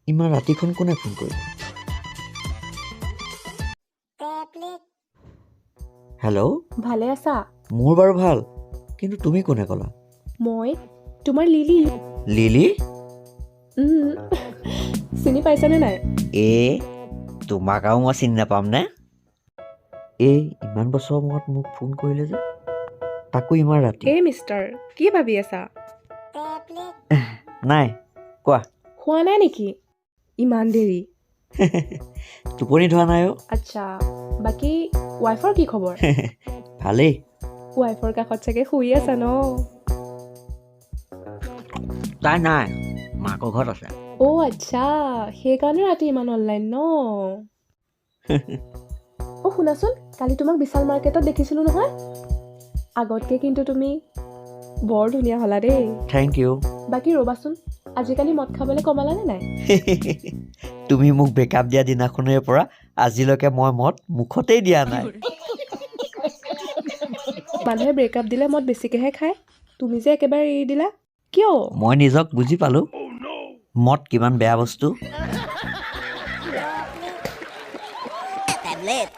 ইমান ৰাতিখন কোনে ফোন কৰিলে? হেল্ল'। ভালে আছা? মোৰ বাৰু ভাল, কিন্তু তুমি কোনে ক'লা? মই তোমাৰ লিলি। লিলি? চিনি পাইছানে নাই? এ, তোমাক আৰু মই চিনি নাপাম নে? এই ইমান বছৰৰ মূৰত মোক ফোন কৰিলে যে, তাকো ইমান ৰাতি। এই মিষ্টাৰ, কি ভাবি আছা? নাই, কোৱা। শুৱা নাই নেকি ইমান দেৰি? টোপনি ধৰা নাই অ'। আচ্ছা, বাকী ৱাইফৰ কি খবৰ? ভালেই। ৱাইফৰ কাষত চাগে শুই আছা ন? তাই নাই, মাকৰ ঘৰত আছে। অ' আচ্ছা, সেইকাৰণে ৰাতি ইমান অনলাইন ন? অ' শুনাচোন, কালি তোমাক বিশাল মাৰ্কেটত দেখিছিলোঁ নহয়। আগতকৈ কিন্তু তুমি বৰ ধুনীয়া হ'লা দেই। Thank you. বাকী ৰ'বাচোন, আজিকালি মদ খাবলৈ কমালানে নাই? তুমি মোক ব্ৰেকআপ দিয়া দিনাখনিৰ পৰা আজিলৈকে মই মদ মুখতেই দিয়া নাই। মানুহে ব্ৰেকআপ দিলে মদ বেছিকৈহে খায়, তুমি যে একেবাৰে এৰি দিলা, কিয়? মই নিজক বুজি পালোঁ, মদ কিমান বেয়া বস্তু। Tablet.